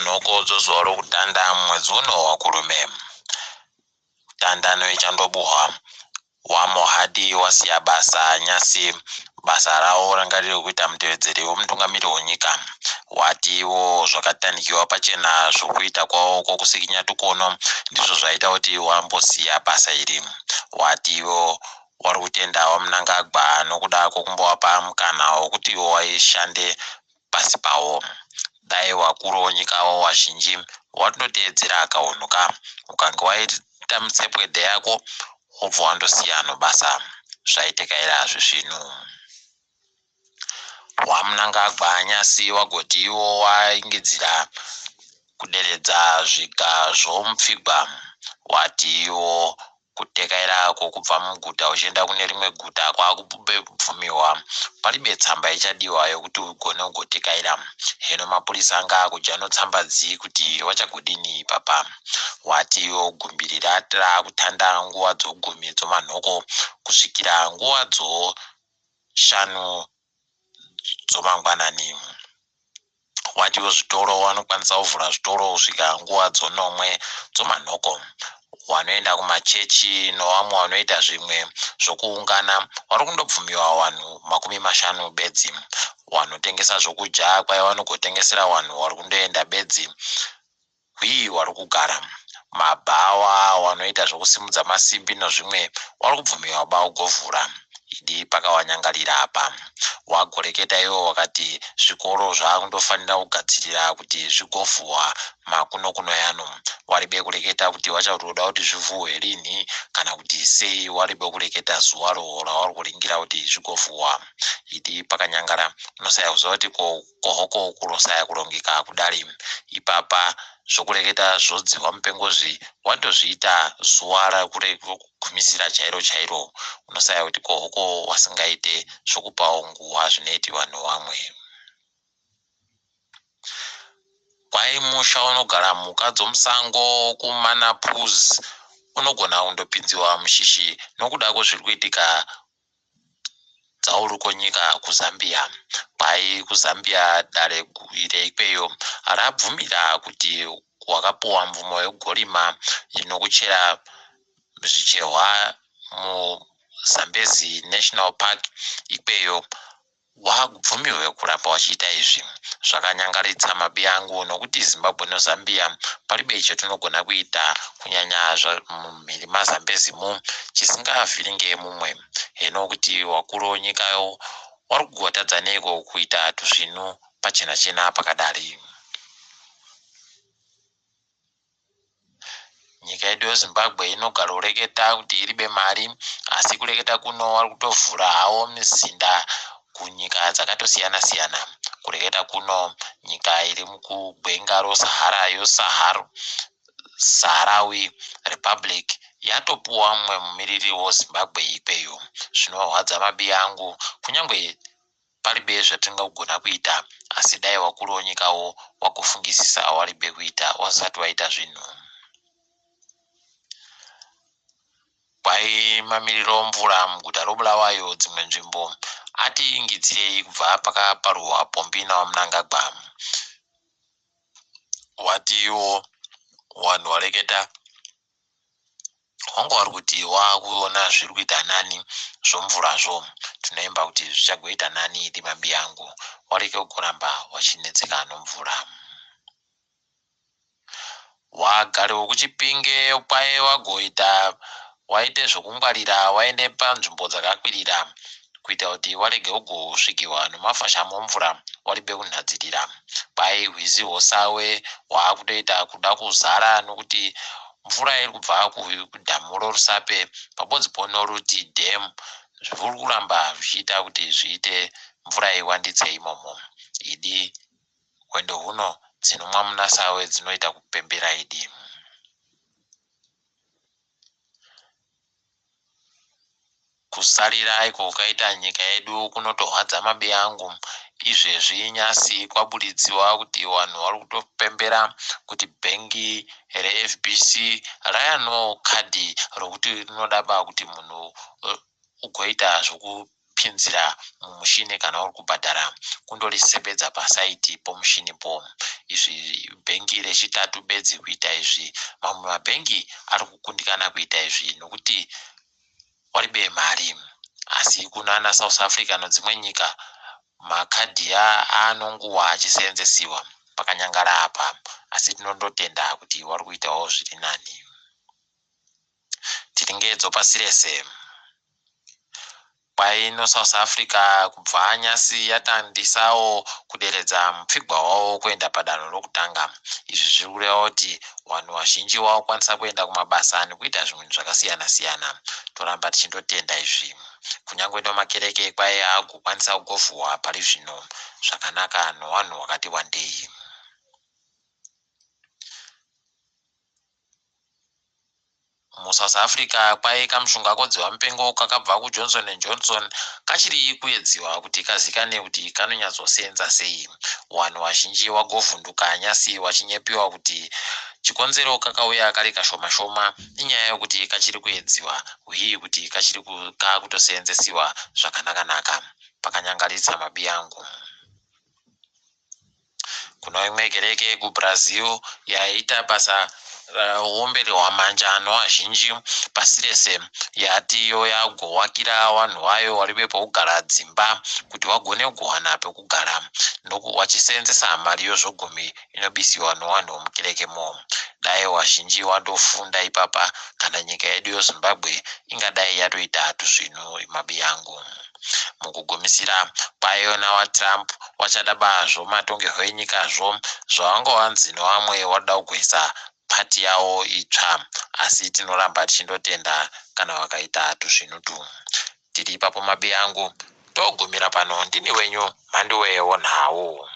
Nhoko dzozuva rokutanda mumwedzi uno waKurume. Tandano ichandobuhwa waMohadi wasiya basa nyasi basa ravo ranga riri rekuita mutevedzeri wemutungamiri wenyika. Watiwo zvakatanikiwa pachena zvokuita kwavo kwokusikinya tukono ndizvo zvaita kuti wambosiya basa iri. Watiwo wari kutenda waMnangagwa nokuda kwokumbovapa mukana wokuti waishande pasi pawo. Dai wakuru wonyikawo wazhinji watoteedzera kahunhu ka ukange waita mutsepwede yako wobva wandosiya nobasa zvaitekaira zvezvinhu. WaMnangagwa nyasi wagoti iwo waingidzira kuderedza zviga zvomupfigwa. Wati iwo kutekaira kwokubva muguta uchienda kune rimwe guta kwakubvumiwa paribe tsamba ichadiwa yokuti ugone kugotekaira. Heno mapurisa anga akudya notsamba dzii kuti wachagodini ipapa. Wati iwo gumbiri raakutanda nguva dzogumi dzomanhoko kusvikira nguva dzoshanu dzomangwanani. Watiwo zvitoro vanokwanisa kuvhura zvitoro kusvika nguva dzonomwe dzomanhoko. Wanoenda kumachechi nowamwe wanoita zvimwe zvokuungana wari kundobvumiwa wanhu 50 bedzi. Wanotengesa zvokudya kwai wanogotengesera wanhu wari kundoenda bedzi hwii wari kugara. Mabhawa wanoita zvokusimudza masimbi nozvimwe wari kubvumiwa ba ugovhura. Idi pakawanyangarira apa. Wagoreketa iwo wakati zvikoro zvaakundofanira kugadzirira kuti zvigovhuwa makuno kuno yano. Waribe kureketa kuti wachatoda kuti zvivhuwe rinhi kana kuti sei waribe kureketa zuwaro rawari kuringira kuti zvigovhuwa. Idi pakanyangara unosaya kuziva kuti ko kohoko kurosaya kurongeka kudari. Ipapa zvokureketa zvodzihwa mupengozvi watozviita zuwa rekugumisira chairo chairo. Unosaya kuti kohoko wasingaite zvokupawo nguwa zvinoitiwa nowamwe. Kwai musha unogara mhuka dzomusango kuManapuz unogona kundopinziwa mushishi nokuda kwezviri kuitika dzauri konyika kuZambia. Kwai kuZambia dare reikweyo rabvumira kuti wakapuwa mvumo yekugorima nokuchera zvicherwa muZambezi National Park ikweyo wabvumirwe kuramba wachiita izvi. Zvakanyangaritsa mabiyangu nokuti Zimbabwe noZambia paribe chatinogona kuita kunyanya mumhiri maZambezimu chisingavhiringe mumwe. Heno kuti wakuru wenyikayo wari kugotadza neiko kuita tusvinu pachena chena pakadari. Nyika yedu yeZimbabwe inogaroreketa kuti iribe mari asi kureketa kuno wari kutovhura hawo mizinda kunyika dzakatosiyana siyana. Kureketa kuno nyika iri mukugwenga roSahara yoSahara Saharawi Republic yatopuwa mumwe mumiriri woZimbabwe ikweyo. Zvinorwadza mabiya angu kunyangwe paribe zvatingagona kuita asi dai wakuru wenyikawo wagofungisisa waribe kuita wasati waita zvinhu. Kwai mamiriro mvura muguta roBulawayo dzimwe nzvimbo atiingidzirei kubva pakaparurwa pombi naVaMnangagwa. Watiwo wanhu wareketa wanga wari kuti wakuona zviri kuita nani zvomvurazvo tinoimba kuti zvichagoita nani idi mabiyangu wareke kugoramba wachinetseka nomvura. Wagari wekuChipinge kwaye wagoita waite zvokungwarira waende panzvimbo dzakakwirira kuita kuti warege kugosvikiwa nomafashamu omvura waribe kunhadzirira. Kwai rwizi rwoSawe rwaakutoita kuda kuzara nokuti mvura iri kubva kudhamu roRusape pabodzi ponoRuti Dam zviri kuramba zvichiita kuti zviite mvura iwanditse imomo. Idi hwendo huno dzinomwa muna Sawe dzinoita kupembera idi. Kusarira iko kwakaita nyika yedu kunotorwadza mabiyangu. Izvezvi nyasi kwaburitsiwa kuti vanhu vari kutopembera kuti bhengi reFBC rayano kadhi rokuti rinodaba kuti munhu ugoita zvoku kupinzira mumushini kana uri kubhadhara kundorisebedza pasaiti pomushinipo. Izvi bhengi rechitatu bedzi kuita izvi. Mamwe mabhengi ari kukundikana kuita izvi nokuti waribe mari. Asi kunana South Africa nodzimwe nyika makadhi anonguwa achiseenzesiwa pakanyangara apa. Asi tinondotenda kuti wari kuitawo zviri nani. Tiringedzo pasi rese. Kwaino South Africa kubva nyasi yatandisawo kuderedza mupfigwa wavo kuenda padanho rokutanga. Izvi zviri kureva kuti vanhu vazhinji vavakukwanisa kuenda kumabasa nekuita zvimwe zvakasiyana siyana. Toramba tichindotenda izvi. Kunyangwe nomakereke kwai agokwanisa kugovhuwa pari zvino zvakanaka novanhu vakati wandei. MuSouth Africa kwai kamushonga kodziva mupengo kakabva kuJohnson and Johnson kachiri kuedziwa kuti kazikane kuti kanonyatsoseenza sei. Vanhu vazhinji vagovhunduka nyasi vachinyepiwa kuti chikonzero kakauya kari kashoma shoma inyaya yokuti kachiri kuedziwa uye kuti kachiri kakutoseenzesiwa zvakanakanaka. Pakanyangaritsa mabiyangu. Kune imwe kereke yekuBrazil yaiita basa raombererwa manjano azhinji pasi rese yati iyo yagowakira vanhu vayo varibe pekugara dzimba kuti vagone kuwana pekugara vachiseenzesa mari yozvogumi inobisiwa nevanhu vemukerekemo. Dai vazhinji vandofunda ipapa kana nyika yedu yeZimbabwe ingadai yatoita tuzvinhu mabiyangu. Mukugumisira, payona waTrump wachada zvomatongerwo enyikazvo zvavanga vanzi nevamwe vanoda kugoisa pati yavo itsva asi tinoramba tichindotenda kana vakaita tuzvinhu tu. Tiri ipapo mabiyangu togumira pano ndini wenyu Mhanduwe wonhau.